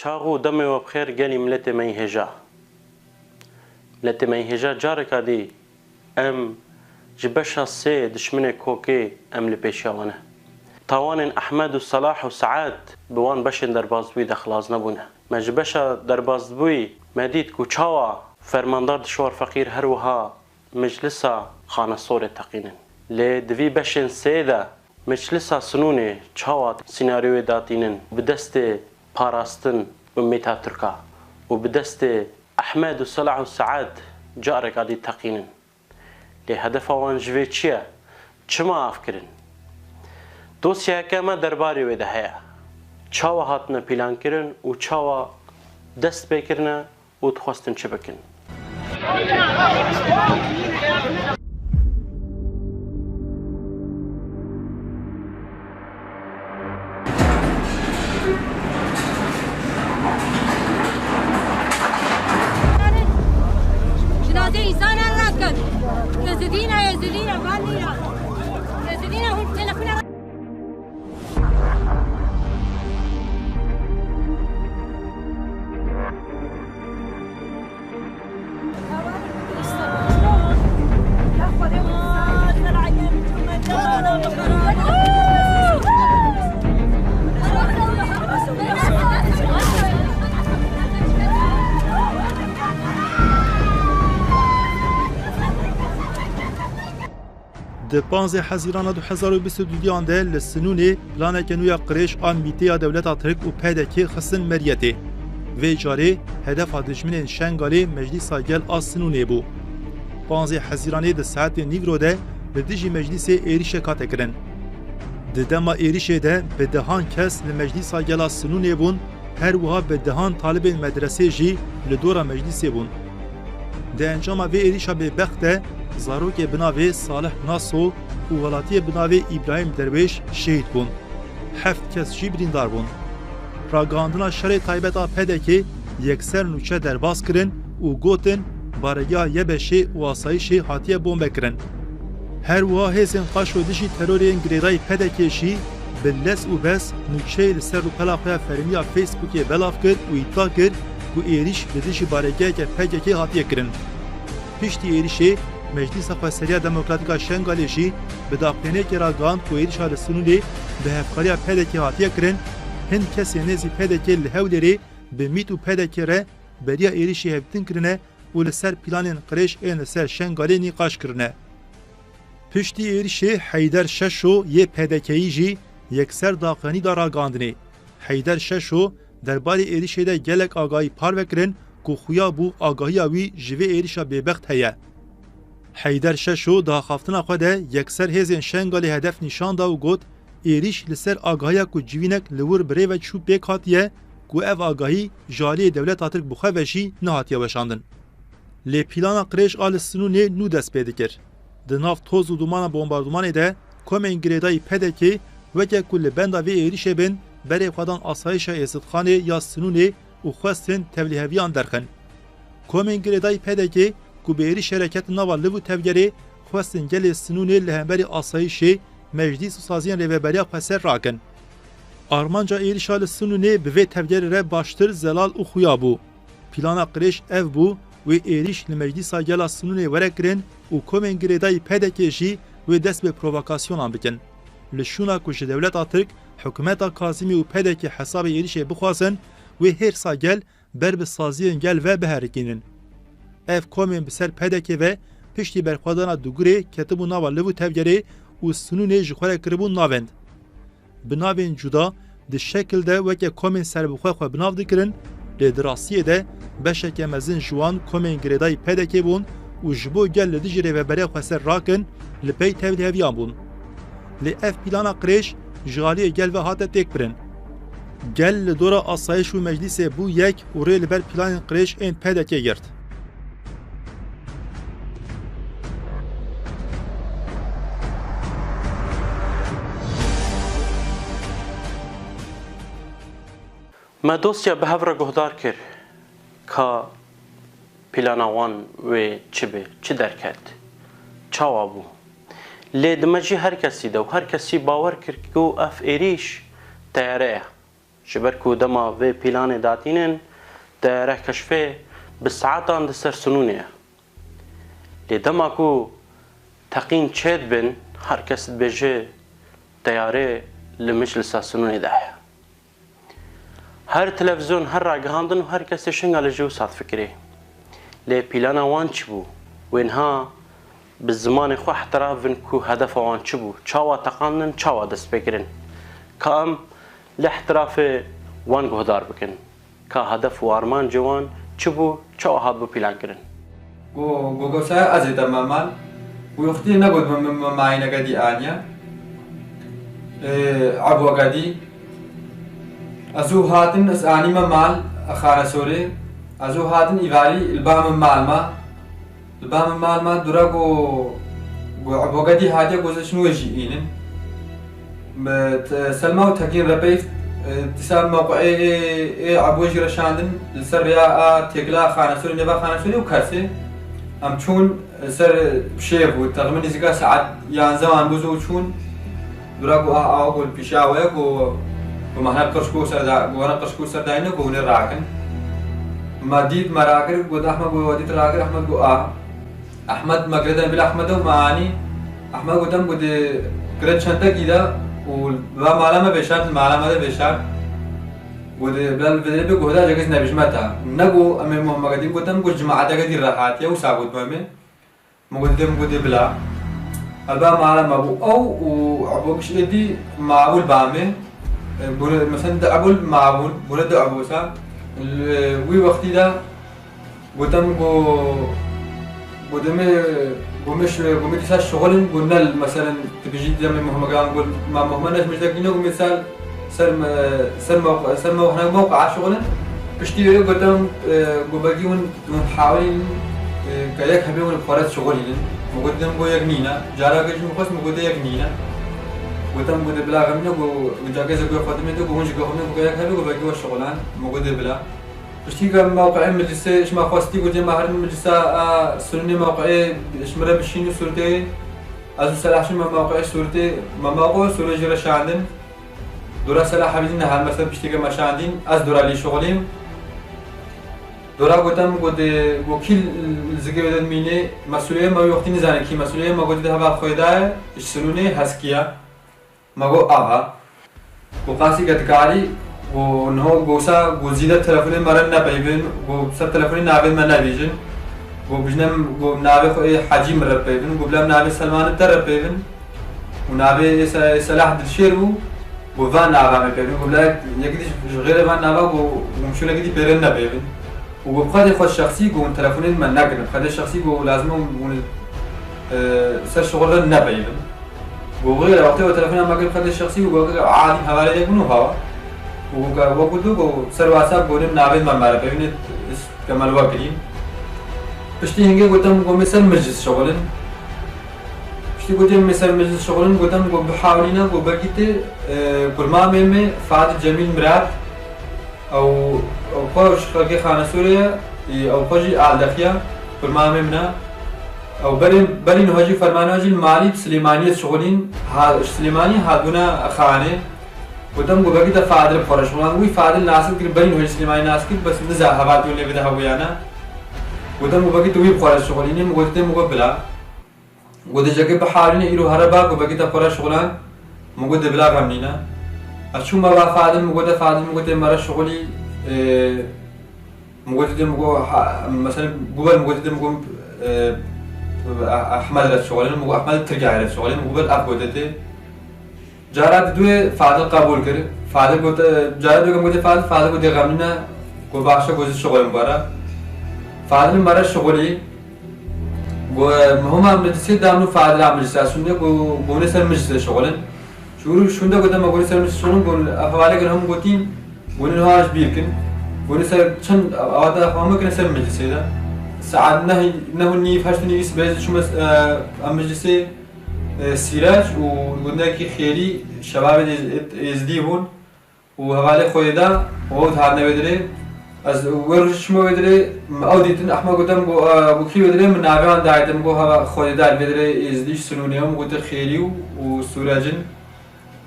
چاغو دم و بخیر گلی ملت میهجا ملت میهجا جارك دي ام جبشا سي دشمن كوكي ام لبيشاونه طوان احمد و صلاح و سعاد بوان بشن دربازبوی دخلاز نبونه ما جبشا دربازبوی مدید کو چاوا فرماندار دشوار فقیر هروها مجلسا خانه صور تقینن لی دوی بشن سيدا مجلسا سنونه چاوا سيناريو داتينن بدست پاراستن اميتا تركا وبدست احمد و صلاح و سعاد جارك عدي تقینن لی هدف وان جوی چیه؟ چما افکرن؟ دوسیه که ما درباری ویده هیا چاوا هاتنا پیلان کرن و چاوا دست بکرنه و تخواستن چه بکن جنازه انسان رد کن یزدینا والنینا یزدینا هم تلفن د 15 حزیران 2022 ده لسنونه پلانک نویا قریش آن میتیا دولت ترک و پیدکی خسن مریته و جاره هدف دشمن شنگالی مجلس گل آسنونه بو 15 حزیرانه ده ساعت نیورو ده به دیجی مجلس ایریش کاته کرن ده دما ایریش ده به دهان کس لمجلس گل آسنونه بون هر وها به دهان طالب مدرسه جی لدورا مجلس بون ده انجام و ایریشا به بخته زاروک بناوی صالح ناسو و ولاتی بناوی ابراهیم درویش شهید بون. 7 کس جی بریندار بون. راگاندنا شر تایبتا پدکی یکسر نوچه درباز کرن و گوتن بارگاه یبشی و آسایشی حاتیه بومبه کرن. هر وها هزین قاش و دشی ترورین گریرای پدکیشی بلس و بس نوچه لسر و پلاخویا فرمیا فیسبوکی بلاف کرد و ایتا کرد و ایریش بدشی بارگاه که پدکی حاتیه کرن. پشتی ایریشی مجلس خواستریا دموکراتیکا شنگالیشی به داپلینه که را گاند که ایریش حال سنولی به هفکاریا پیدکی حاتیه کرن هند کسی نزی پیدکی لحولی به میتو پیدکی را بریا ایریشی هفتن کرنه و لسر پلان قریش این لسر شنگالی نیقاش کرنه. پشتی ایریشی حیدر ششو یه پیدکی جی یکسر داقانی دارا گاندنی. حیدر ششو درباره ایریشی ده گلک آگاهی پار بکرن که خویا بو آگاهی آوی جوه ایریشا ببخت هیه. حیدر ششو دا خافتنا خوده یکسر هزین شنگالی هدف نشان دا و گوت ایریش لسر آگاهی کو جوینک لور بره و چوب بیک هاتیه کو اف آگاهی جالی دولت آترک بخواه وشی نهاتیه بشاندن. لی پیلانا قریش آل سنونه نو دست پیده کر. دناف توز و دومان بومباردمان ده کومن گریدای پیده که وکه کل بندا وی ایریشه بین بره خودان آسایش ایزدخانه یا سنونه و خواستن تبلیهویان درخن. کومن گریدای پیده که کوبیری شرکت نوال و تبگری خواستن گل سنونه لهمبری آسایشی مجلس و سازیان ریوبریا پسر راکن. آرمانجا ایریشال سنونه به تبگری ره باشتر زلال و خویابو. پلانا قریش اف بو و ایریش لمجلسا گل سنونه ورکرن و کومن گریدای پدکشی و دست به پرووکاسیون بکن. لشونا کش دولت آترک حکومت کاظمی و پدکی حساب ایریش بخواسن و هر ساگل بر به سازیان گل و بهرکینن. اف کومن بسر پدکه و پشتی برخوادانا دوگره کتبو ناوا لبو تبگره و سنونه جخوره کربو ناوند. بناوین جدا ده شکل ده وکه کومن سر بخواه خواه بناو دکرن لی دراسیه ده بشکه مزین جوان کومن گریدای پدکه بون و جبو گل لدیجره و بره خواه سر راکن لپی تبلی هویان بون. لی اف پیلانا قریش جغالی گل و حاته تک برن. گل لدورا آسایش و مجلس بو یک و ری لبر پیلان قریش این پدکه گرد. ما دوستیا به هفره گهدار کر که پیلانوان و چه درکت چاوا بو لی دمجی هر کسی ده و هر کسی باور کرد که اف ایریش تیاره جبركو دما في بلان داتينن داره كشفه بالساعتان دسر سنونيه لدما كو تقين تشيد بن هركس بيجي تياري لمجلس سنوني ده هر تلفزيون هر راقهاندن وهر كسي شنغال جو سات فكري لي بلانا وان چبو وينها بالزمان خو احترافن كو هدف وان چبو چاوا تقانن چاوا دست بكرن كام لاحتراف وان گهدار بكن كا هدف وارمان جوان چبو چاوا هاد بو پلان کرن گو سا ازي تماما ويختي نقود معينا قدي آنيا عبو قدي ازو هاتن اس آني مال اخانا سوري ازو هاتن ايوالي البام مال ما دورا go عبو قدي هاتي go شنو يجي إينن سلمى وتحكين ربيف تسام موقعي عبو يجي رشاندن السرياء تيقلا خانا سوري نبا خانا سوري وكاسي ام چون سر شيف وتقريبا نزيكا ساعات يعني زمان بوزو چون دورا go آو go پیشاوه go ومهنا قرشكو سر go انا قرشكو سر داينه go نراكن مديد مراكر go احمد go وديت راكر احمد go احمد مقردن بلا احمد ومعاني احمد go دم go قرد شنطه كده ولا معلمه بشار المعلمه ده بشار ودي بلال بدري بيقول هذا جالس نبيش متى نجو أمي محمد قديم قدام قول جماعة قدير راحات يا وساقط مامي مقدم قدي بلا البا معلم أبو أو وأبو بش إدي معبول بامي بقول مثلا ده أبول معبول بقول ده أبو سا وي وقتي ده قدام قدامي قمش كسر شغل قلنا مثلا تبيجي دم محمد قام قول ما محمد ناس مش ذاكينه مثال سر موقع شغلن بشتي قدام قباقيون محاولين كياك حبيون بخارج شغلين مقدم قو يغنينا جارا كيش مخص مقدم يغنينا قدام قد بلا غمنا قو جاكيز قو خاتمه تو قونج قو خمنا كياك حبيو قباقيو شغلان مقدم بلا بشتي قام موقع مجلس ايش ما خواستي قلت ما هرم مجلس سنني موقعي ايش مرة بشينو صورتي ازو سلاحش ما موقع صورتي ما موقع صورة جرش عندن دورا سلاح حبيبنا هل مثلا بشتيجي مشاهدين از دورا لي شغليم دورا قدام قد وكيل الزجاجة المينة مسؤولية ما يوقتي نزاني كي مسؤولية ما قد ده باب خيدا السنونة هسكيا ما قو آها وقاسي قد كاري ونهو قوسا قزيدة تلفوني مرن نبيبين وبسر تلفوني نابين ما نبيجين وبجنم نابي خو حاجي مرر بيبين وبلام نابي سلمان تر بيبين ونابي سلاح دلشيرو وفان نابا مبيبين وبلاك يقديش غير فان نابا ومشو لقدي بيرن نبيبين وبخد خود شخصي قوم تلفونين من نقل بخد شخصي قو لازم سر شغل نبيبين وغير وقتها تلفونين ما قل خد شخصي وقال عادي حوالي يكونوا هوا وقدو سر واساب قولم نابين ما مارا بيبين كمال وقلين بشتي هنگه قدام قو مثل مجلس شغلن بشتي قدام مثل مجلس شغلن قدام قو بحاولينا قو بقيته كل ما مهمه فاد جميل مراد او قوش خلقي خانه سوريا او قوجي عالدخيا كل ما مهمنا او بري نهجي فرماناجي المالي بسليمانية شغلين سليماني هادونا خانه قدام قو بقيته فادل بخورش ولان وي فادل ناسل كر بري نهجي سليماني ناسل بس نزا هباتي اللي بده هويانا قدام قو بقيته وي بخورش شغلين قدام قو بلا قد جاكي بحالين إيرو هربا قبقيتا فرا شغلان مقود بلا غمنينا أشو ما فادل مقود فادل مقود مرة شغلي مقود مقو مثلا قبل مقود مقو أحمد للشغلين مقو أحمد ترجع للشغلين مقبل أبودته جارات دوي فادل قبول كر فادل قد جارات دوي مقود فادل قد غمنينا قو باشا قد الشغل مبارا فادل مرة شغلي وهم مجلس دامنو فعال مجلس أسمه قوني سر مجلس شغلن شوندا قدام قوني سر مجلس شغلن قون أفعاله كلهم قوتين قوني نهاش بيركن قوني سر شن أوادا فهم كنا سر مجلس هذا ساعد نه نيف هاش نيس بعد شو مس مجلس سيراج وقلنا كي خيري شباب يزديبون وهواله خويدا وهو هذا بدري از ورش مو بدري أوديتن أحمد قدام بو كي بدري من نابعان دايتم بو هوا خوددار بدري إزديش سنونيهم قدر خيريو وسوراجن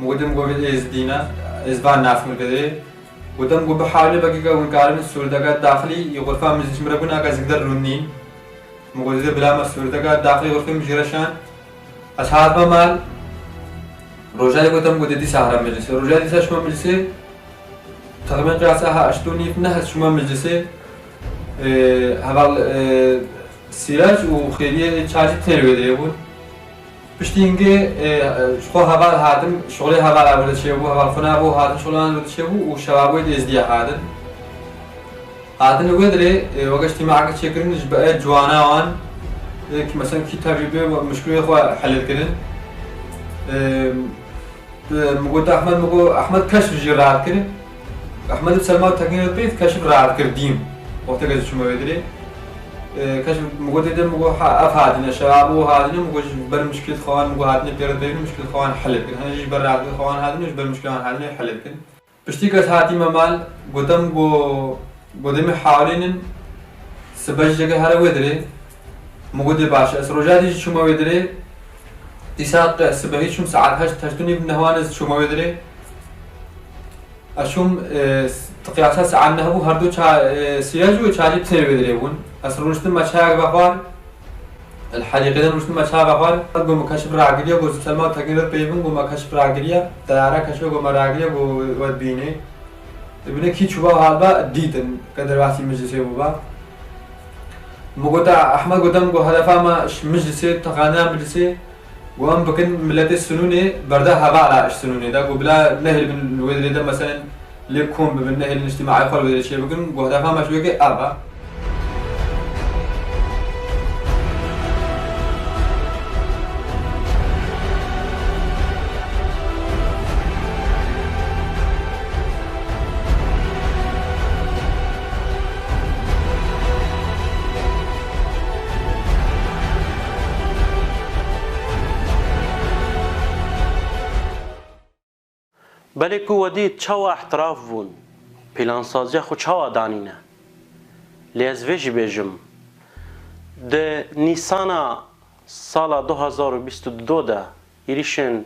مقدم قو بدري إزدينا إزبان نافم بدري قدام قو بحاول بقى ونقارن السور دقات داخلي غرفة مجلس مربنا كازقدر رنين مقدر بلا مسؤول دقات داخلي غرفة مجرشان أصحاب مال رجال قدام قددي سهرة مجلس رجال دي شو مجلسه تقريبا قياسها أشتوني في نهس شو مجلسه هبال سيراج وخيرية تشارج تنوي ديبون بشتينجي شو هبال هادم شغلي هبال أول شيء هو هبال فنا هو هادم شغلان أول شيء هو وشباب ويد إزديا هادم ويدري وقت معك تشكرين جبأ جوانا وان مثلا كي تجربة مشكلة خو حل كده مقول أحمد كشف جرات كده أحمد بسلمان تكين البيت كشف رعد كرديم وقت كذا شو ما يدري كشف مقول ده مقول أفهادنا شباب وهادنا مقول بر مشكلة خوان مقول هادنا بيرد بينهم مشكلة خوان حلت كده هنجي بر رعد خوان هادنا مش بر مشكلة هادنا حلت كده بشتي هاتي ممال قدام قدام حوالين سبج جگه هر ودري مقول باشه اسروجادي شو ما يدري تساق سبهي شو ساعات هش تشتوني بنهوانز شو ما يدري اشوم تقياسات ساعات نهبو هردو سياج وشاجي بتني بدريبون اسروجت ما شاغ بقار الحقيقة ده مشتم ما شاغ بقار قوم كشف راقليا قوم سلمان تقيل بيبون قوم كشف راقليا تيارا كشف قوم راقليا قوم ودبيني ابن كي شو هذا ديتن قدر واسي مجلسه بابا مقطع احمد قدام قو هدفا ما مجلسه تقانا مجلسه وهم بكن ملت السنوني بردا هبا على السنوني ده قبلا نهل من الودري ده مثلا ليكون بالنهل الاجتماعي قال ودري شيء بكن قو هدفا ما شويه ابا بلکو ودی چوا احتراف بون پلانسازی خو چوا دانینه لیز ویجی بیجم ده نیسانا سال 2022 ده ایریشن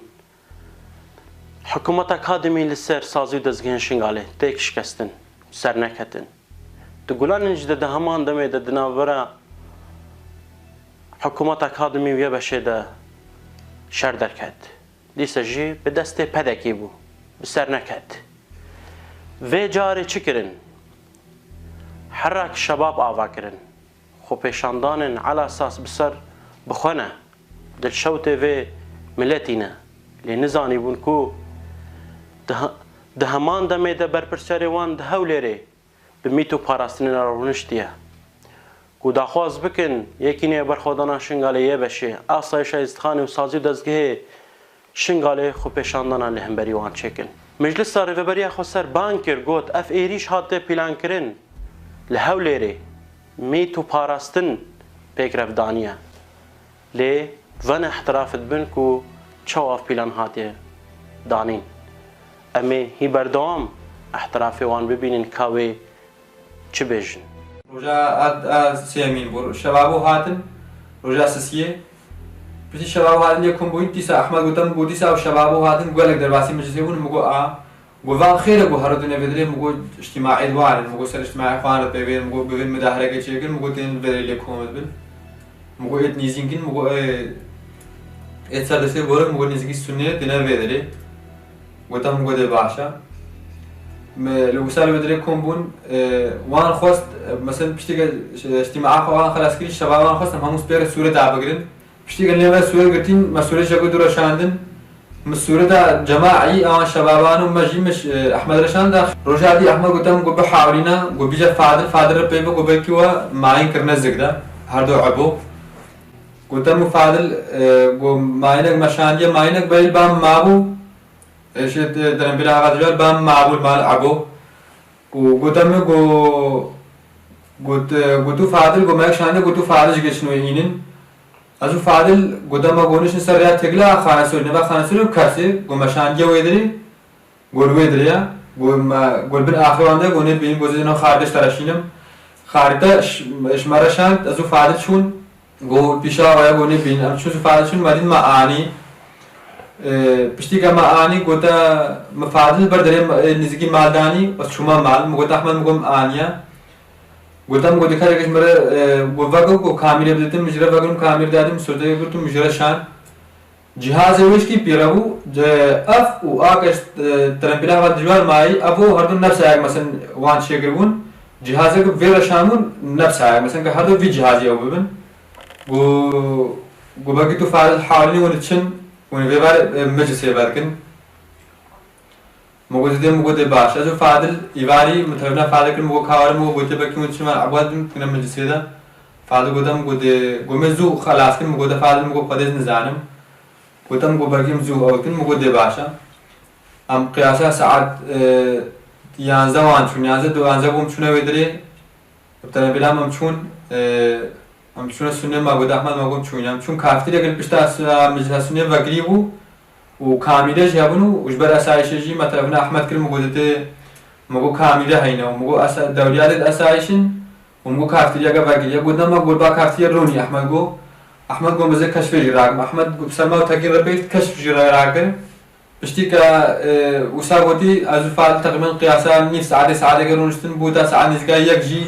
حکومت اکادمی لسر سازی دزگین شنگاله تکش کستن سر نکتن دگولان انجده ده همان دمه ده دنابرا حکومت اکادمی ویا بشه ده شر درکد دیسه جی به دست پدکی بو بسر نکد و جاری چی کرن حرک شباب آوا کرن خو پیشاندانن علا اساس بسر بخونه دل شوت و ملتینه لی نزانی بون کو ده همان دمه ده برپرسیاری وان ده هولیره بمیتو پاراستنین رونشتیه کو داخواز بکن یکی نه برخودانا شنگالیه بشه آسایش ازدخانی و سازی دزگه شنگاله خو پیشاندانا لهمبری وان چکن مجلس ساری وبریا خو سر بانکر گوت اف ایریش هاته پلان کرن لهولیره میتو پاراستن پیکرف دانیه لی ون احترافت بن کو چواف پلان هاته دانین امی هی بردوام احترافی وان ببینین کاوی چه بیجن رجاء سيامين بور شبابو هاتن رجاء سسيه بتي شبابو هاتن يكون بوين تيسا احمد قدام بوديسا وشبابو هاتن قالك درباسي مجلسون مقو قوان خير قو هردون بدري مقو اجتماعي دوار مقو سر اجتماعي خوانت بيبين مقو بين مداهره كيشيكن مقو تين بدري لكم بل مقو ات نيزينكن مقو ات سادسي بورك مقو نيزيكي سنه دينا بدري قدام مقو دي باشا لو سالوا بدري كومبون وان خواست مثلا بشتيك اجتماع خوان خلاص كل الشباب وان خواست هم سبير سورة دابقرن بشتيك اللي ما سورة قرتين مسؤولية جاكو دور شاندن مسؤولية دا جماعي أو شبابانو مجي مش أحمد رشان دا رجعتي أحمد قدام قو بحاولينا قو بيجا فادر ربيبه قو بيكوا معين كرنا زقدا هردو عبو قدام فادل قو معينك مشانية معينك بيل بام مابو ايش درن بلا غادر بام معقول مال عبو وقدامي قلتو فادل قو ماك شانده قلتو فادل جيشنو يينن ازو فادل قدام قونش سريات تقلا خانسو نبا خانسو كاسي قو مشانجه ويدري قول ويدريا قول بن اخر عنده قول بين بوزينو خارجش تراشينم خارجه اشمرشان ازو فادل شون قول بيشا ويا قول بين ام شو فادل شون مدين معاني پشتی که ما آنی گوتا مفادل برداری نزدیکی مالدانی و شما مال مگوتا احمد مگم آنیا گوتم گوتی کاری کش مره گوواگو کو کامیره بدیم مجرا وگرم کامیر دادیم سرده گرتم مجرا شان جهاز ویش کی پیرو اف و آکش ترمپیلا و دیوار مای ابو هر دو نفس آگ مثلا وان شگربون جهازه کو ویرا شامون نفس آگ مثلا که هر دو وی جهازی او ببین گو باقی تو فعال حالی ونشن ونبيبار مجلس يباركن موجودة موجودة باش أجو فادل يباري مثلاً فادل كل موجود خاور موجود بتبقى كم تشمل عباد كنا مجلس هذا فادل قدام موجودة قومزو خلاص كن موجودة فادل موجود قديس نزانم قدام موجود باقي مزو أو كن موجودة باشا أم قياسا ساعات يانزا وانشون يانزا دو يانزا قوم شونه ويدري بتنا بلا ممشون ام شون سنه ما بود احمد ما گفت چونم چون کافتری اگر پشت از مجلس سنه وگری بو و کامیله جابنو وش بر اسایشی مثلا احمد کلم گودته مگو کامیله هینا و مگو اس دوریات اسایشین و مگو کافتری اگر وگری گودم ما گول با کافتری رونی احمد گو مزه کشف جراغ احمد گو سلمى تغيير ربيت کشف جراغ پشتی که وساوتی از فعال تقریبا قیاسا نصف ساعت اگر رونشتن بودا ساعت نزدیک یک جی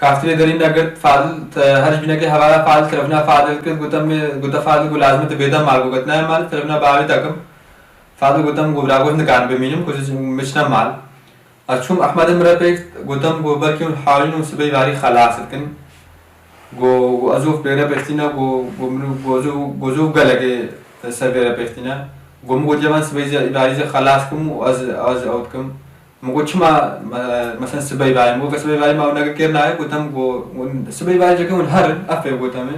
كافتري دارين نقد فعل هرج بينك هوالا فعل تلفنا فعل كده قدام فعل قول لازم تبيدا مال قدنا مال تلفنا باوي تاكم فعل قدام قول راقوش نكان بمينم كوش مشنا مال أشوم أحمد مرة بيك قدام قول بركيون حاولين وسبي باري خلاص لكن قو أزوف بيرا بيختنا قو زوف قلقي سبيرا بيختنا قو مقول جمان سبي باري خلاص كم وأز أوتكم مگو چما مثلا سبای بای مگو سبای بای ما اونجا کردن आहे گفتم گو سبای بای جا که اون هر افه گفتم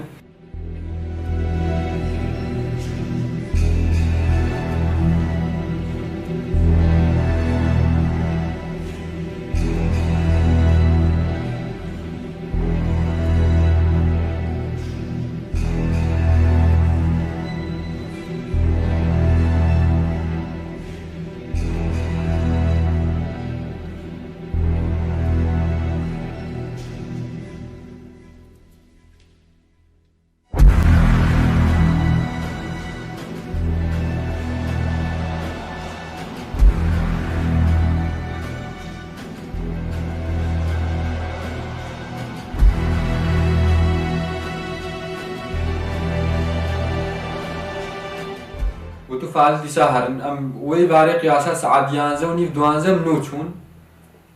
تو فعال دیسا هرن ام وی باره قیاسا ساعت 11 و نیف 12 منو چون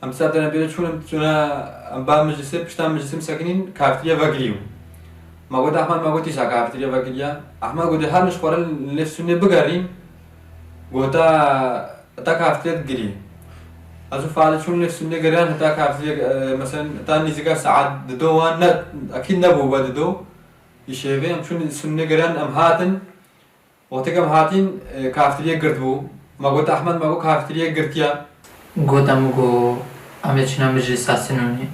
ام ساعت نبیره چون ام تونه ام با مجلسه پشتم مجلسه مسکنین کافتریا وگریو ما گفت احمد ما گفتی سا کافتریا وگریا احمد گفت هر نشخوره نفسونه بگریم گفتا تا کافتریا گری از فعال چون نفسونه گریان تا کافتریا مثلا تا نزدیک ساعت 2 نه اكيد نبو بعد 2 يشيفه ام چون سنه گریان ام هاتن وقتی که هاتین کافتریا گرد بو ما گفت احمد ما گفت کافتریا گرتیا گفتم گو امیچنا مجلس سنونی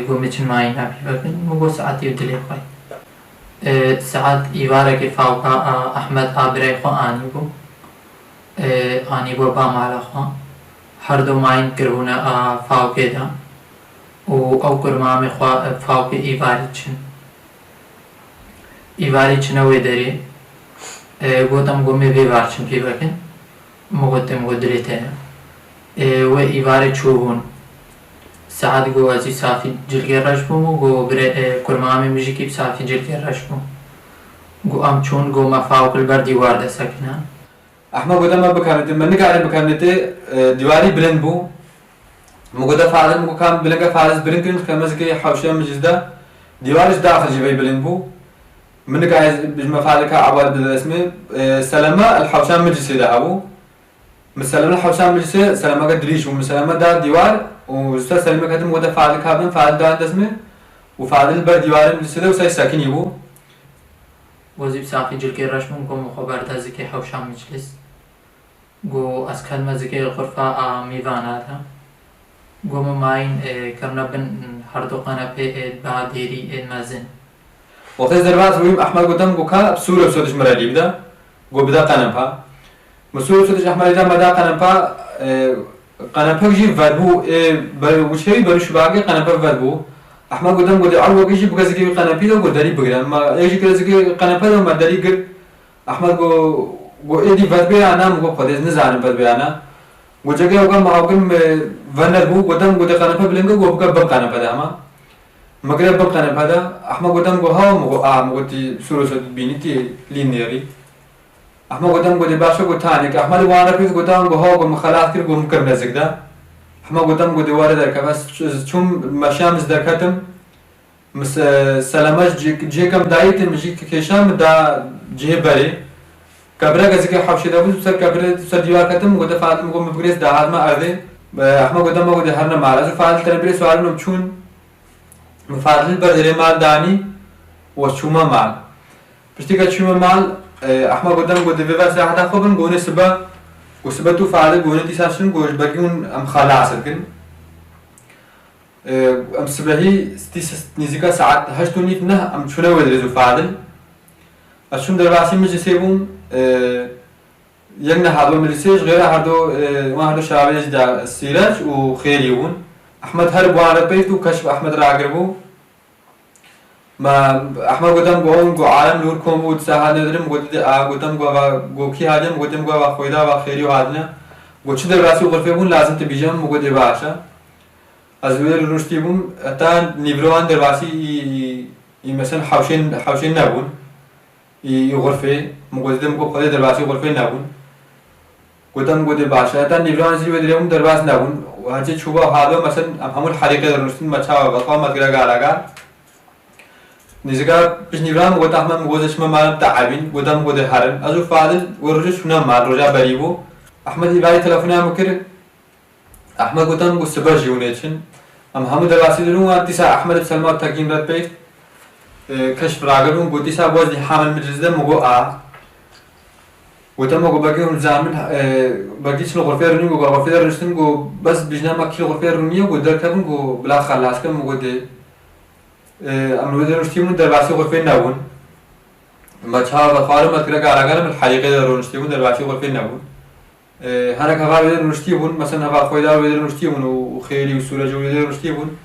گو میچن ماین هبی بکن مگو ساعتی و دلی خوای ساعت ایواره که فوقا احمد آبرای خو آنی بو با مالا خو هر دو ماین کرونه فوقی دا و او کرمامی خو فوق ایواری چن ایواری چنوی داری گفتم گو می بیوارچم پی بکن مگوتم گو دلیته و ایواره چوبون ساعت گو ازی صافی جلگه رش بوم و گو بره کرمامی میجی که صافی جلگه رش بوم گو ام چون گو مفاوق البر دیوار ده سکنه احمد گفتم ما بکنید من نکارم بکنید دیواری بلند بو مگودا فعلا مگو کام بلنگا فعلا بلند کنیم که مثل که حوشه مجلس دیوارش داخل جوی بلند بو منك عايز بمفعلك عواد بالاسمه سلامة الحوشان مجلس ده أبو مسلمة الحوشان مجلس سلامة قدريش ومسلمة ده ديوار وستة سلامة كاتم وده فعل كابن فعل ده عند اسمه وفعل البر ديوار مجلس ده وساي ساكن يبو وزيب صافي جلكي رشمون كم مخبر ده زكي حوشان مجلس جو أسكن مزكي الغرفة ميفان هذا جو ماين كرنا بن هردو قنا في بعديري المازن وقتی درباز بودیم احمد گفتم گوکا بسوره بسودش مرادی بده گو بده قنپا مسوره بسودش احمد دیدم بده قنپا جی وربو وشهی برش باقی قنپا وربو احمد گفتم گفته عرض وقتی بگذاری قنپی دو گداری بگیرم ما یکی کلاسی قنپا دو مداری گرد احمد گو ایدی ود بیانا مگو خودش نزانم ود بیانا گو جگه اوگم ماوگم ونر بو گودم گوده قنپه بلنگو گو بگم بب قنپه ده اما مگر بب قنپه ده احمد گودم گو ها مگو مگو تی سروش بینی تی لینیری احمد گودم گوده باشه گو تانی که احمد وانه پیش گودم گو ها گو مخالات کرد گو مکر نزدیک ده احمد گودم گوده وارد درکه بس چون مشام درکتم مس سلامش جیکم دایتم جیک کشام دا جه بری كبرى قصدي حوشي دابو سر كبرى سر ديوار كتم قد فعلت مقوم ببريس ده هذا ما أرده أحمد قدام ما قد هرنا معرض فعلت ترى بريس سؤال نبشون مفعل بردري مال داني وشوما مال بشتى كشوما مال أحمد قدام قد في بس هذا خبرن قوني سبا وسبا تو فعل قوني تساشن قوش بقيون أم خلاص لكن أم سبهي ستيس نزيكا ساعات هشتوني فنه أم شنو ودريزو فعل أشوم دراسي مجلسيبون يجنا هذا مجلسيش غير هذا ما شعبي جدا السيرج وخيريون أحمد هرب وعلى بيت وكشف أحمد راقربو ما أحمد قدام قوم قو عالم نور كوم بود سهل ندرم قدام قو كي هادم قدام قو خويدا وخيري وهادنا قو شو دراسي وغرفيبون لازم تبيجام مقود باشا أزوير رشتيبون أتا نيبروان دراسي مثلا حوشين نبون غرفه مقدم کو خود درباسی غرفه نبون گفتم گوده باشه تا نیبران زیر بدریم درباس نبون و هرچی چوبا هادو مثلا همون حریقه درنستن مچا و بقا مدگرا گاراگا نزگا پیش نیبران گفتم من مگوزش مال تعبین گفتم گوده هرن ازو فاضل ورجش شنا مال رجا بریبو احمد ایبای تلفنی مکر احمد گفتم گو سبر جونیچن همون درباسی درون تیسا احمد سلمان تاکین رد پیش كشف راقلون قلت يسا بوزي حامل مجلس ده مقو قلت مقو باقي هم زامن باقي شنو غرفة روني قو غرفة رونستن قو بس بجنا ما كيلو غرفة رونية قو در كابن قو بلا خلاص كم مقو دي امنو ده رونستيمون در باسي غرفة نبون ما چها بخارم اتكرا قاراغانا من حريقه ده رونستيمون در باسي غرفة نبون هانا كفار ده رونستيمون مثلا هوا خويدا ده رونستيمون وخيري وسورج ده رونستيمون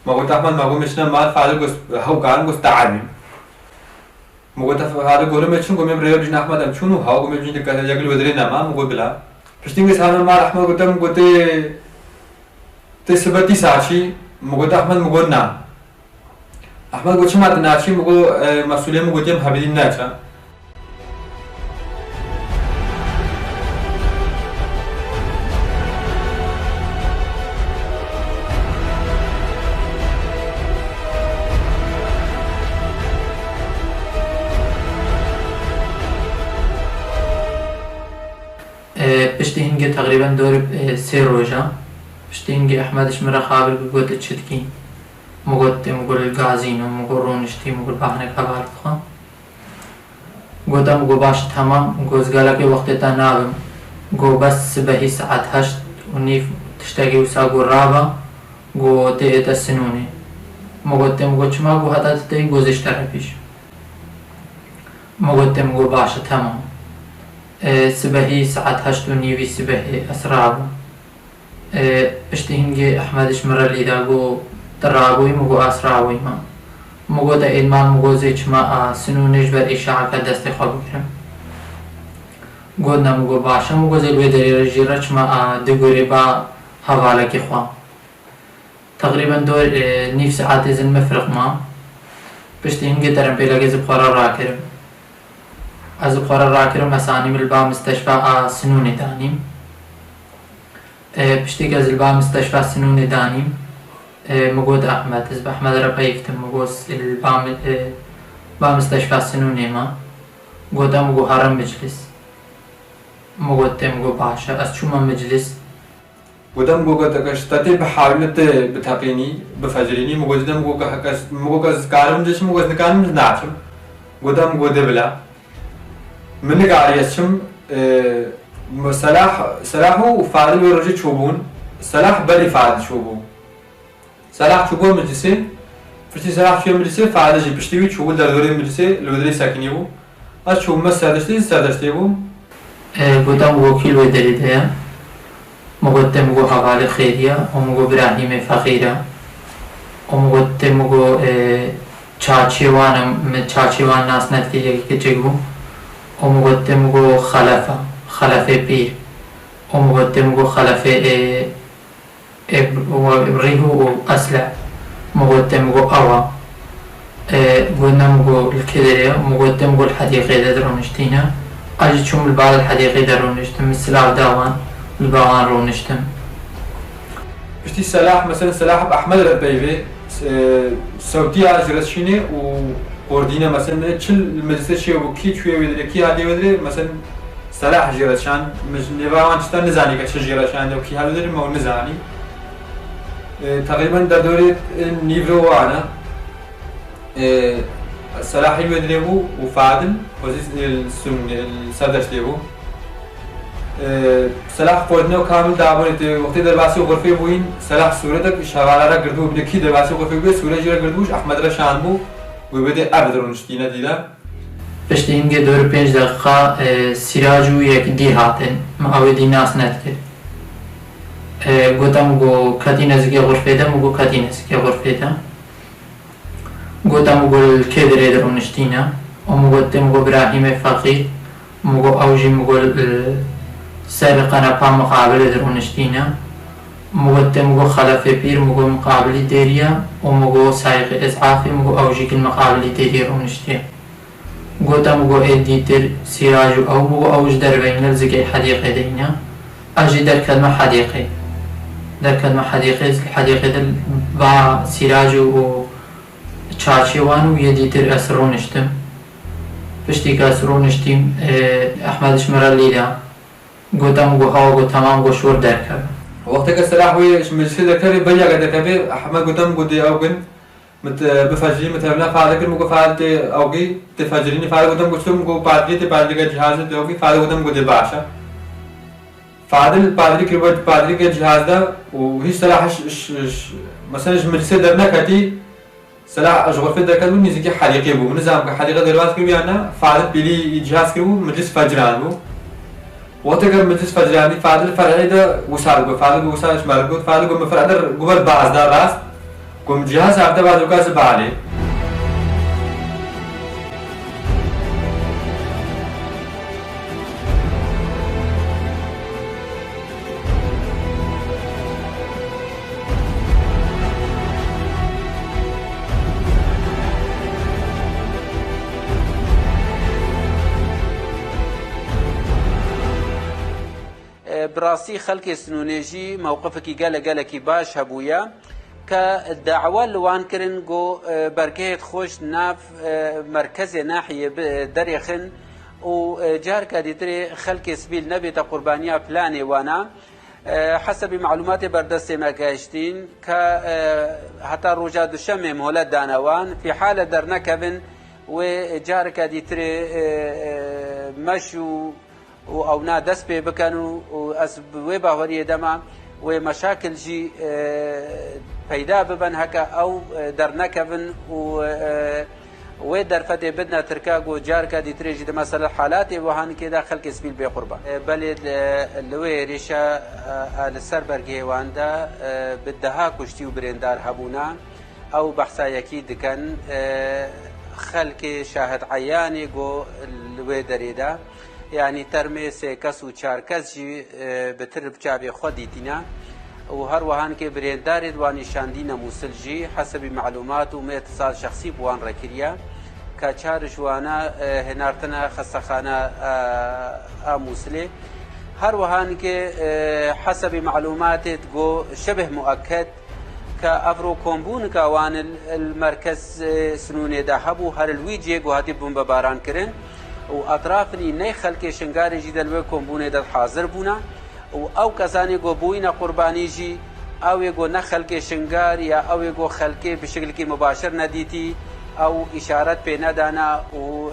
ما قلت أحمد ما قلت مشنا مال فعل قص هو كان قص تعلم ما قلت هذا قولوا مشون قوم يبريو بيجنا أحمد أم شنو هاو قوم يبجين دكان يجعل ودرينا ما قلت بلا بس تيجي سهل مال أحمد قلت أم قلت تسبتي ساشي ما قلت أحمد ما قلت نعم أحمد قلت شو ما تناشي ما قلت مسؤولين ما قلت يوم حبيبين ناچا پشتی هنگی تقریبا دور 3 روزه پشتی هنگی احمدش مرا خابر بگوت چتکی مگول گازینو مگول رونشتی مگول بحنه کبار بخوام گوتا مگو باش تمام گوزگالا که وقت تا نابم گو بس بهی ساعت 8 و نیف تشتاقی وسا گو رابا گو تیتا سنونی مگو چما گو حتا تایی گوزش ترپیش مگو باش تمام سبهي ساعات 8 ونيفي سبهي أسراب اشتهنجي أحمدش مرة ليدا قو ترابوي مقو أسرابوي ما مقو دا إدمان مقو زيش ما سنونش بر إشاعة كدست خواب كرم قودنا مقو باشا مقو زي الويدري رجيرش ما دقوري با حوالة كي خواه تقريبا دور نيف ساعات زن مفرق ما بشتهنجي ترم بيلاقي زبخورا راكرم از قرار راكرم مسانيم البا مستشفى سنون دانيم بشتيك از البا مستشفى سنون دانيم مقود أحمد از بأحمد ربايكتم مقوس البا مستشفى سنون ما قودا مقو هرم مجلس مقود مقو باشا از شما مجلس قودا مقو قدكشتاتي بحاولت بتاقيني بفجريني مقو قز كارم جيش مقو نكارم ناچم قودا مقو دبلا من قاريتشم سلاحه وفاعل ورجي تشوبون سلاح بلي فاعل تشوبون سلاح تشوبون مجلسين فرتي سلاح شو مجلسين فاعل جي بشتوي تشوبون دردوري مجلسين الودري ساكنيبو أشوب مس سادشتيبو قدام وكيل ودري ده مقدم مقو حوالي خيرية ومقو إبراهيم فقيرة ومقدم مقو چاچيوان ناس نتكي يكي جيبو ومقدم جو خلفة بير ومقدم جو خلفة وإبريه وأسلع مقدم جو أوا قلنا مقو الكدرية مقدم جو الحديقة درونشتينا أجي شوم البعض الحديقة درونشتم السلاح داوان الباغان رونشتم بشتي سلاح مثلا سلاح بأحمد البيبي سعودية جرسشيني وقردينا مثلا تشل المجلس شيء وكي شوية ودري كي هادي ودري مثلا سلاح جرسشان مش نبغى نشتغل نزاني كش جرسشان وكي هذا ودري ما هو نزاني تقريبا در دورة نيفرو وانا سلاحي ودري هو وفادل وزيز السردش ليبو سلاح قردنا وكامل دابونت وقتی درباسی و غرفه بوین سلاح صورتك شغاله را گردو بلکی درباسی و غرفه بوی سوره جرا گردوش احمد را شان بو و بده ابدرونشتینه دیده پشتی هنگه دور 5 دقیقه سیراج و یک دی هاتن ما اوی ناس نتکر گوتم گو کتی نزدیک غرفه ده مگو کتی نزدیک غرفه ده گوتم گو الکدر درونشتینه و مگوتم گو ابراهیم فقیر مگو اوجی مگو سابقا با مقابل درونشتينا مقدم مقو خلف بير مقو مقابل ديريا ومقو سايق إسعافي مقو أوجيك المقابل ديريا رونشتين قوتا مقو إديتر سراج أو مقو أوج دربين للزقي حديقة دينا أجي در كلمة حديقة در كلمة حديقة الحديقة دل با سراج و چاچي وانو يديتر أسر رونشتم پشتی که أسر رونشتيم أحمد شمرا ليدا قوتام قو هوا قو تمام قو شور دركب وقتی که سلاح وی مجلسی درکبی بلیا که درکبی احمد قوتام قو دی اوگن بفجری مثلا فعال کن مگو فعال تی اوگی تفجرینی فعال قوتام قو شتم قو پادری تی پادری که جهاز دی اوگی فعال قوتام قو دی باشا فعال پادری که بود پادری که جهاز دا و هیچ سلاحش مثلا مجلسی در نکتی سلاح اشغال في دركبی نیزی که حریقی بو نظام که حریقه درواز کردی آنها فعال بلی جهاز کردو مجلس فجران بو وقتی که مجلس فجرانی فادر فرعی دا وسال گو فادر گو وسالش مال گو فادر گو مفرادر گوبر باز دار راست گم جهاز عبد باز وکاس باله براسي خلق سنونيجي موقفك قالكي باش هبويا كدعوة لوان كرن جو بركيت خوش ناف مركز ناحية دريخن وجار كاديتري خلق سبيل نبي قربانية فلاني وانا حسب معلومات بردست ما كاشتين حتى رجاد الشم مهلة دانوان في حالة درنكبن وجار كاديتري مشو او نا دست پی بکنو و از وی باوری دما و مشاکل جی پیدا ببن هکا او در نکبن و در فته بدنا ترکاگو جار کا دی تریجی دما مثلا حالات وهان که داخل کسبیل به قربان بل لوی ریشا السر برگی واندا بدها کشتی و برندار هبونا او بحثا یکی دکن خلق شاهد عیانی گو لوی دریدا يعني ترمي سيكس وشاركس جي بترب شعبي خودي تينا وهر وهان كي بريندار دواني شاندينا موصل جي حسب معلومات وما اتصال شخصي بوان ركريا كاشار جوانا هنارتنا خسخانا موصلي هر وهان كي حسب معلومات تقو شبه مؤكد كافرو كومبون كوان المركز سنوني دهبو هر الويجي قواتي بمباران كرن واطرافني ني خلق شنگار جي دلوي كومبونه د حاضر بونا او کسانی گو بوینا قربانی جی او گو نه خلق شنگار یا او گو خلق بشکل کی مباشر ندیتی او اشارت په ندانا او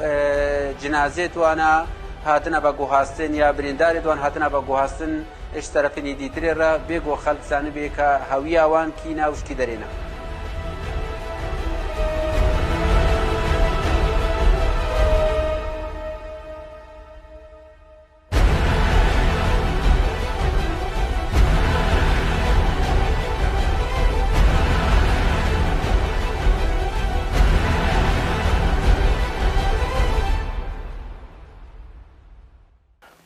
جنازه وانا هاتنا بگو هاستن یا بریندار دوان هاتنا بگو هاستن اش طرفني دیتری را بگو خلق سانه به کا هویه وان کینا وش کی درینه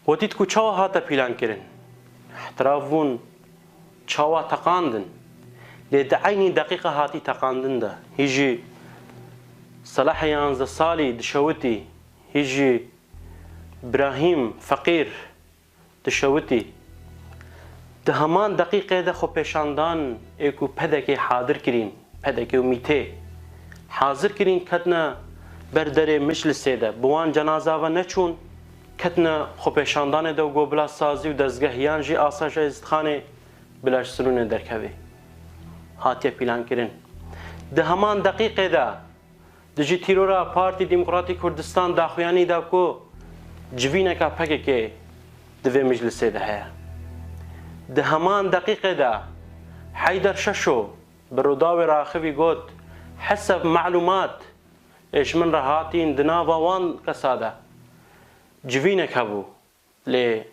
وتيت كو چاوا هاتا بيلان كرن احترافون چاوا تقاندن لدعيني دقيقة هاتي تقاندن ده هيجي صلاح يانز صالي دشوتي هيجي إبراهيم فقير دشوتي دهمان دقيقة ده خو پیشاندان ايكو پدكي حاضر كرين پدكي وميته حاضر كرين كتنا بردري مجلسه ده بوان جنازه و نچون كتنا خو پیشاندان ده و گو بلا سازي و دزگهيان جي آساش ازدخانه بلاش سرون دركوي هاتيه پلان كرين دهمان دقيقة ده دجي تيرورا پارتي ديمقراطي كردستان داخوياني ده كو جوينكا پككي دوه مجلسه ده هيا ده همان دقيقة ده حيدر ششو بروداوي راخوي قوت حسب معلومات ايش من رهاتين دنافا وان كسادة جوينك هبو لي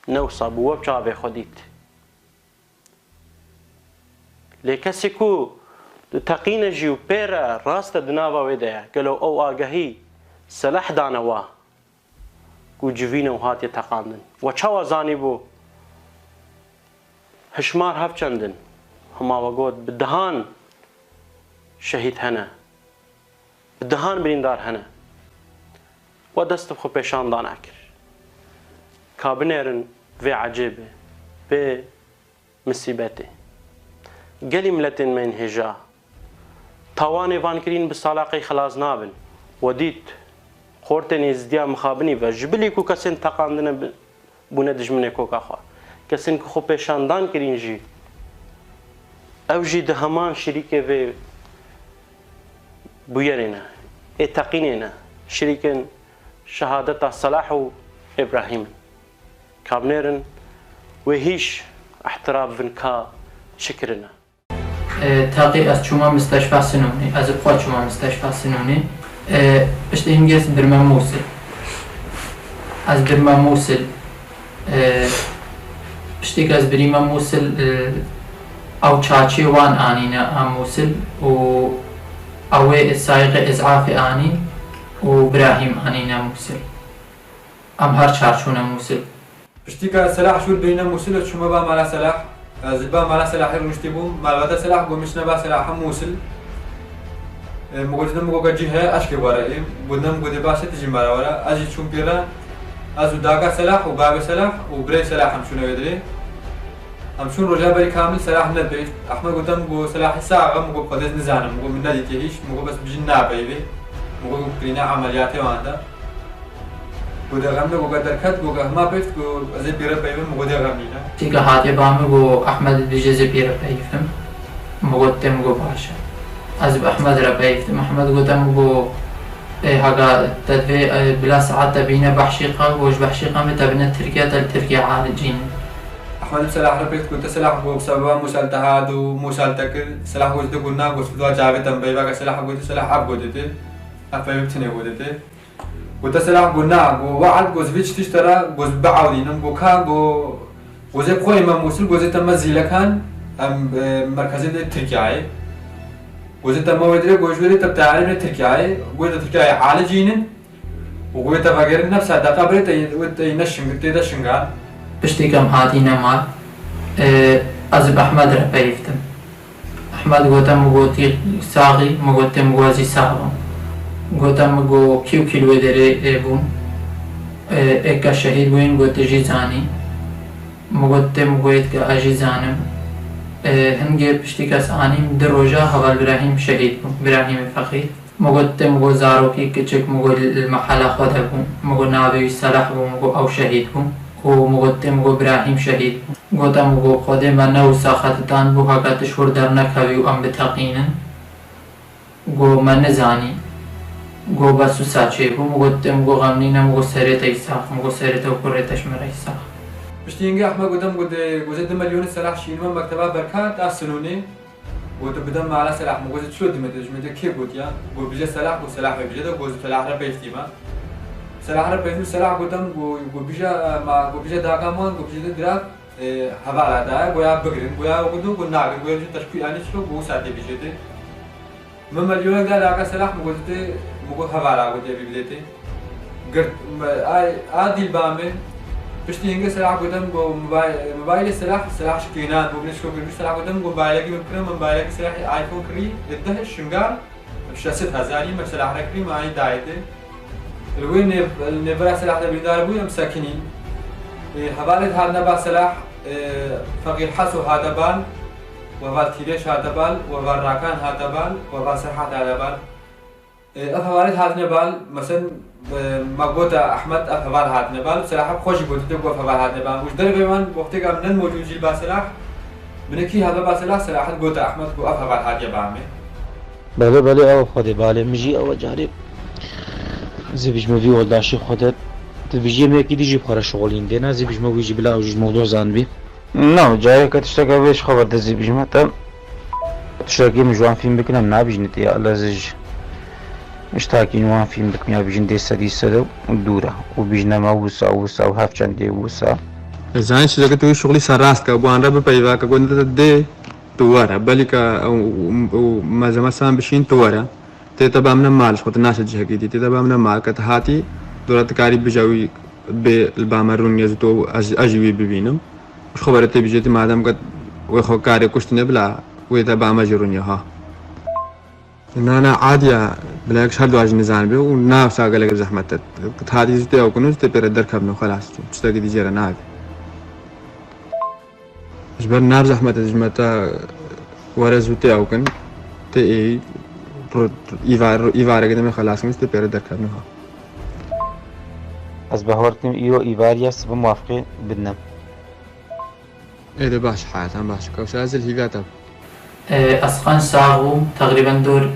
نوصب وبشابه خديت لي كسيكو تقين جيو بيرا راست دنافا ويدايا قالوا او آگهي سلاح دانوا كو جوينه وهاتي تقاندن وچاوا زاني بو هشمار هف چندن هما وقود بالدهان شهيد هنا بالدهان بريندار هنا ودست بخو پیشان دان اكر كابنيرن في عجيبه في مصيبته قلي ملتن من هجا طواني فانكرين بالصلاقي خلاص نابن وديت خورتن ازديا مخابني و جبلي كو كسن تقاندن بوندج من كوكا خوا كسن كو خو پیشاندان کرین جی او جی ده همان شریکه و بویرینه اتقینینه شریکن شهادت صلاح و ابراهیم کابنرن و هیچ احتراب ونکا شکرنا تاقي از چوما مستشفى سنوني از بخوا چوما مستشفى سنوني اشتي هنجز درما موصل از درما موصل اشتي از بريما موصل او چاچي وان آنينا ام موصل و اوه سايق ازعاف آني و براهيم آنينا موصل ام هر چارچونا موصل اشتي که سلاح شود بينا موصل شما با مالا سلاح زبا مالا سلاحي رنشتي بوم مالا سلاح قومشنا با سلاح موصل مقولنا مقول جهة أشكي وراء بدنا مقول باشة تجي مرا وراء أجي شو بيرا أزو داقة سلاح وباب سلاح وبري سلاح هم شنو يدري هم شنو رجع بري كامل سلاح نبي أحمد قلت مقول سلاح ساعة مقول قدس نزانم مقول من نادي تهيش مقول بس بجنا بيبي مقول كلنا عملياتي واندا وده غمنا مقول دركت مقول ما بيت مقول زي بيرا بيبي مقول ده غمينا تيجا هاتي بامي مقول أحمد بيجي زي بيرا بيفهم مقول تم مقول باشا از احمد ربيت محمد قدام بو هاگا تدوي بلا ساعات تبينا بحشيقة وش بحشيقة متبنا تركيا عالجين احمد سلاح ربيت كنت سلاح بو بسبب مسال تهاد ومسال تكر سلاح وجد قلنا قصدوا جاوي تنبي بقى سلاح قلت سلاح اب قلت افهم تني قلت سلاح قلنا وعد قص فيش تشترى قص بعودين بوكا قص بخوي ما موصل قص تمزيل كان مركزين تركيا وزت ما ودري قوجوري تبتعلم تركيا قوي تركيا عالجين وقوي تفكر نفسها دقابرت ينشم تيدا شنغال بشتي كم هاتينا مال أزب أحمد ربيفتم أحمد قوتم قوتي ساغي مقوتم قوزي ساغم قوتم قو كيلو دري بون إكا شهيد وين قوت جيزاني مقوتم قويت كأجي زانم هنگه پشتی کس آنیم در روژا حوال براهیم شهید بون براهیم فقیر مگوت مگو زاروکی کچک مگو المحله خوده بون مگو نابوی صلاح بون مگو او شهید بون و مگوت مگو براهیم شهید بون گوتا مگو خوده من نو ساختتان بو هاگا تشور در نکوی و ام بتقینن گو من نزانی گو بسو ساچه بون مگوت مگو غمنین مگو سریت ایساق مگو سریت و کرتش مر ایساق بشتينجا أحمد قدام قد مليون سلاح شينما مكتبة بركات أصلوني وتبدأ على سلاح مقصد شو دمتج متى كيف قلت يا قول بيجي سلاح وسلاح بيجي ده قول سلاح ربيفتي ما سلاح ربيفتي سلاح قدام قول بيجي ما قول بيجي داكا مان قول بيجي دراب حبالة ده قويا بقرن قويا وقدو قول ناقر قويا بيجي تشكيل يعني شو قول ساعتي بيجي ده من مليون ده داكا سلاح مقصد مقول حبالة قول بيجي ده قرد عادي البامه بشتي هنگه سلاح قدام گو موبایل سلاح شکینان بو بنش کو کردی سلاح قدام گو موبایل کی ممکنه موبایل کی سلاح آیفون کری ده شنگال بشست هزاری ما سلاح نکری ما این دایته الوين نبرا سلاح ده بيدار بو مساكنين حوالد هذا نبا سلاح فقير حسو هذا بال وبال تيريش هذا بال وبال راكان هذا بال وبال سرحات هذا بال حوالد هذا نبال مثلا ما قلت احمد افعال هذا نبال سلاح خوش قلت تبغى افعال هذا نبال وش درب من وقت قبل موجود جيل بسلاح منكي هذا بسلاح سلاح قلت احمد قو افعال هذا بعمل بله او خود باله مجي او جارب زي بيجي مفي والله شي خود بيجي ما اكيد يجي بخرا شغلين دينا زي بيجي ما بيجي بلا وجود موضوع زانبي نعم جاي كتشتكى بيش خبر ده زي بيجي متى تشتكي مجوان فيلم بكنا من عبيج نتيا الله زج مشتاقين وان فيلم بكنا بيجن دي سدو ودورة وبيجنا ما وسا وهاف چندي وسا زين شو توي شغلي سراست كابوان رب بيوا كقول ده توارا بالك او ما زما سام بشين توارا تتبع من مال خد الناس جهكيتي تتبع من مال كتهاتي دولت كاري بجاوي بالبامرون يزتو اجوي ببينم مش خبرت بيجي مادام قد وخو كاري كشتني بلا ويتبع مجرون يها انا عاديه بالعكس هادو اج نزان بي وناف ساقلك زحمه هذه زتي او كنت تبر دركبنا خلاص تشتاق دي جرا ناف جبر نار زحمه زحمه ورزوتي او كن تي ايفار كده خلاص مست تبر دركبنا از بهورتم ايو ايفارياس بموافقه بدنا ايه ده باش حياتها باش كوسازل هيغاتا اسقان ساغو تقريبا دور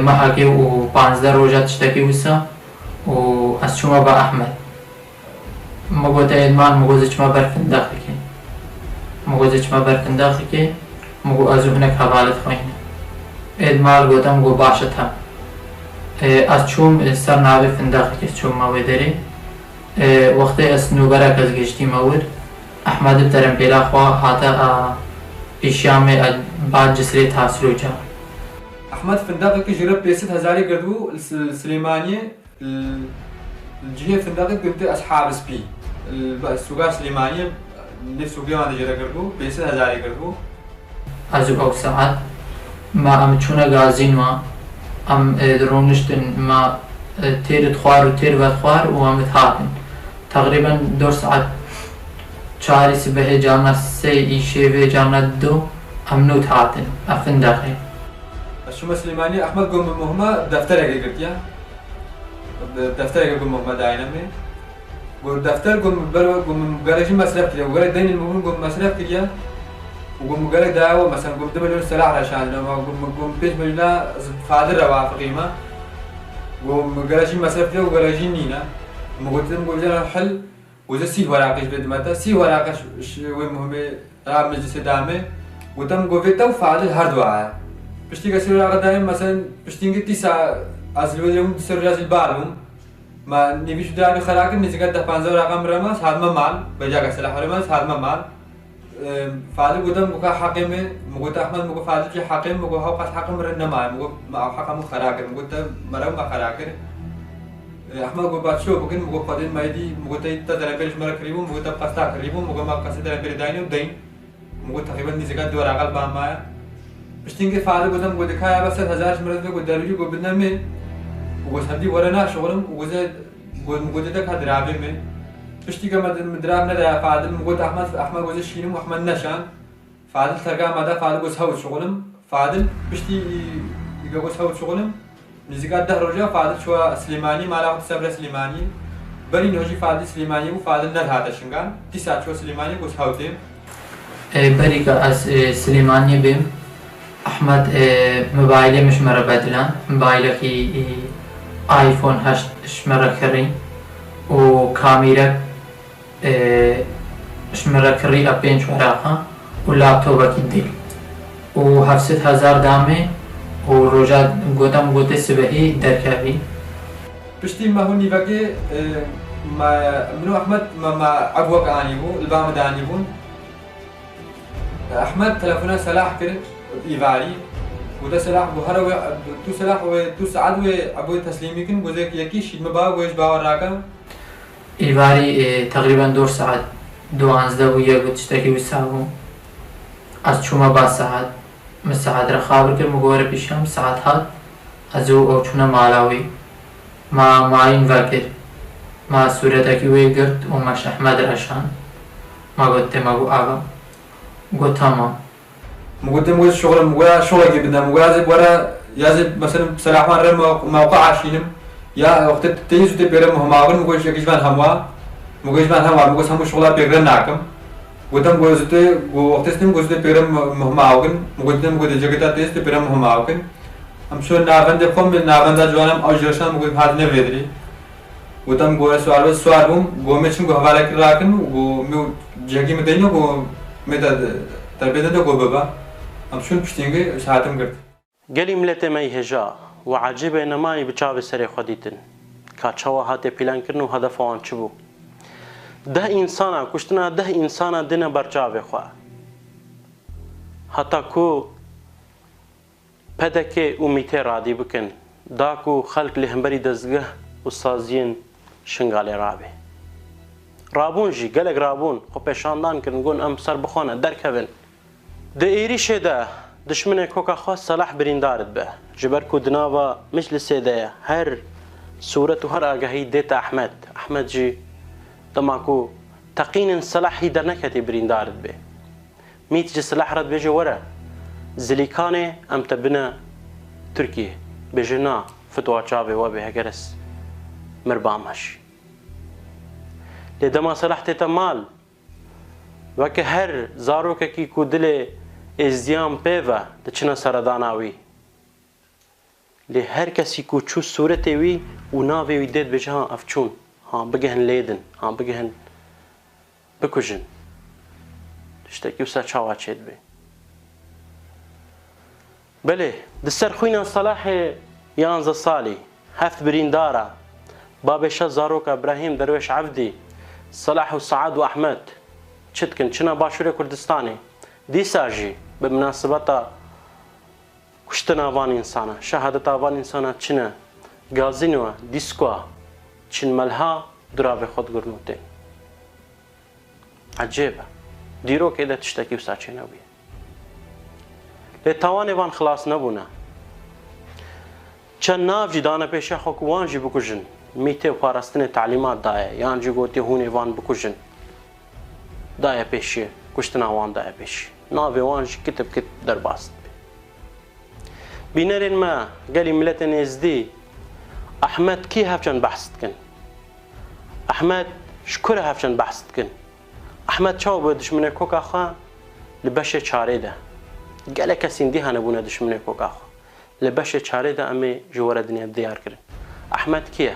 ما هاكي و 15 روجات تشتكي وسا و اسشوما با احمد مگوت ادمان مگوزش ما برفن داخلكي مگوزش ما برفن داخلكي مگو ازو هناك حوالت خوينه ادمال گوتم گو باشتها از چوم سر نابه فنداخلكي چوم ما ودري وقت اس نوبرك از گشتي مور احمد بترم بلا خوا هاتا پیشیام بعد جسری تاثیر جا احمد فندق کی جرب 50000 قدو السليمانيه الجهه فندق قلت اصحاب سبي السوق سليمانيه نفس سوق ما جرب قدو 50000 قدو ازو او ساعات ما ام چونه غازين ما ام درونشتن ما تير خوار و تير ود خوار و ام تهاتن تقريبا 2 ساعات 4 سبه جامعه 3 ايشي جامعه 2 امنو تهاتن افن داخل شو مسلماني احمد قوم مهمه دفتر قلت يا دفتر قوم مهمه داينمي قول دفتر قوم قالش مصرف كده وقال دين المهم قوم مصرف كده وقوم قال داو مثلا قوم 2 مليون سلاح عشان لما قوم 5 مليون فادر روا قيمه قوم قالش مصرف كده وقال جنينا قلت لهم قول حل وإذا سي ورقش بد متى سي ورقش وين مهمة راب مجلس دامه وتم قوته وفعل هردوعة بشتي كسر ورقة دائم مثلا بشتي نقطة تسعة أصل اليوم تسر جاز البارهم ما نبيش دامي خلاك نزكت ده 15 رقم رمز هذا ما مال بجاك سلاح رمز هذا ما مال فعل قدام مكا حاكمه مقول أحمد مقول فعل في حاكم مقول هو قص حاكم رنا مقول ما حاكم خلاك مقول مرام ما خلاك احمد قو باتشو بكن مقو قادين مايدي مقو تايتا دربيرش مرا قريبو مقو تبقستا قريبو مقو ما قصد دربير داينو دين مقو تقريبا نزكات دور عقل باما بشتينك فعل قدام مقو دكايا بس 1000 مرة قو دروجي قو بدنا مي مقو سدي ورنا شغلم مقو دك هدرابي مي بشتي كما مدراب ندا فعل مقو احمد قو شينم واحمد نشان فعل ترقا مدا فعل قو سهو شغلم فعل بشتي يقو سهو شغلم نزكات ده رجع فعل شو سليماني ما له سبر سليماني بلي نوجي فعل سليماني وفعل نر هذا شنغان تسعة شو سليماني بس هاوتيم بريك از سليماني بيم احمد موبايله مش مرة بدلان موبايله كي ايفون 8 مرة كري وكاميرا مرة كري ابينش ورقه واللابتوب كديل و7000 دامه وروجات قدام قدت سبهي دركابي بشتي ما هو نيفاكي ما منو احمد ما عقوك انيبو البام دانيبون احمد تلفونه سلاح كده ايفاري وده سلاح بهروي تو سلاح و تو سعد و ابو تسليمي كن بوزك يكي شيد مبا ويش باور راكم ایواری تقریبا 2 ساعت 12 بو یک تشتکی و سابون از چوما با ساعت من ساعت را خابر کرد مگوره پیشم ساعت هات از او چونه مالاوی ما معین وکر ما صورتکی وی گرد و مش احمد رشان ما گفته ما گو آقا گو تمام مقدم شغل مقول شغل جدا مقول برا يازب مثلا سلاح موقع عشينم يا وقت تيجي تبيرم هم عاقل مقول شيء كيشمان هموا مقول كيشمان هموا مقول هم شغلة بيرم ناكم قدام مقول زت وقت استم مقول زت بيرم هم عاقل مقول زت مقول جاكيتا تيست بيرم هم عاقل هم شو نافند بقوم من نافند جوانم أجرشان مقول هذا نفيدري قدام مقول سؤال بوم قومتشم قو حوالي كراكن ومو جاكي مدينه قو متى تربيته ده قو بابا هم شو بشتينجي ساعتهم قرد گەلی ملەتێ مەی هێژا و عەجیبە نەمانی بچاوێ سەرێ خۆ دیتن کا چاوە هاتێ پیلانکردن و هەدەفەوان چ بوو 10 ئینسانە کوشتنا 10 ئینسانە دنە بەرچاوێ خوا هەتا کو پەدەکێ و میتێ ڕادی بکەن داک و خەڵک لە هەمبەری دەستگەه و سازیین شنگالێ ڕابێ ڕابوون ژی گەلێک ڕابوون خۆ پێشاندان کردن گۆن ئەم سەر بخۆنە دەرکەبن دە ئێریشێدا دشمنێک کۆکا خوا سەلاح بریندارت بە ji ber ku di nava meclisê de ye her sûret û her agahî dêta Ehmed Ehmed jî dema ku teqînin selahî derneketî birîndarit bê mît ji silah re dibêje were zilîkanê em te bine Tirkiye bêje na fitwa çavê we bê heger ez mirbam heşî lê dema selah tête mal weke her zarokekî ku dilê êzdiyan pê ve diçine seredana wî lê her kesî ku çû sûretê wî û navê wî dê dibêje ha ev çûn ha bigihin lêdin ha bigihin bikujin tiştekî wisa çawa çê dibe belê di ser xwîna Selahê 11 salî heft birîndara babê şeş zaroka Ibrahîm Derweş Evdî Selah û Saad û Ehmed çi dikin çina Başûrê Kurdistanê dîsa jî bi münasebeta kuştina van insana şehadeta van insana çine gazino diskoa çin melha durave xod gurnute acaba dîrok êde tiştekî wisa çê nebûye lê tawanê van xilas nebûne çend nav jî dane pêşê xwe ku wan jî bikujin mîtê û parastinê telîmat daye yan jî gotê hûnê van bikujin daye pêşî kuştina wan daye pêşî navê wan jî kitib kit derbas بینەرên me gelî miletên êzdî Ehmed kî hevçend behs dikin Ehmed ji ku re hevçend behs dikin Ehmed çawa bi dişminê koka xwe li beşê çarê de gelek kesîn dî henebûne dişminê koka xwe li beşê çarê de em ê ji were dinyê diyar kirin Ehmed kî ye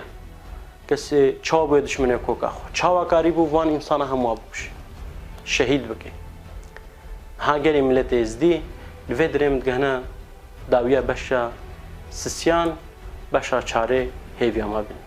kesê çawa bi dişminê koka xwe çawakarî bû van însana hemû bikuşe şehîd bike ha gelî miletê êzdî li vê dirê min digihine dawiya beşa sisyan beşa çarê hêviya me bin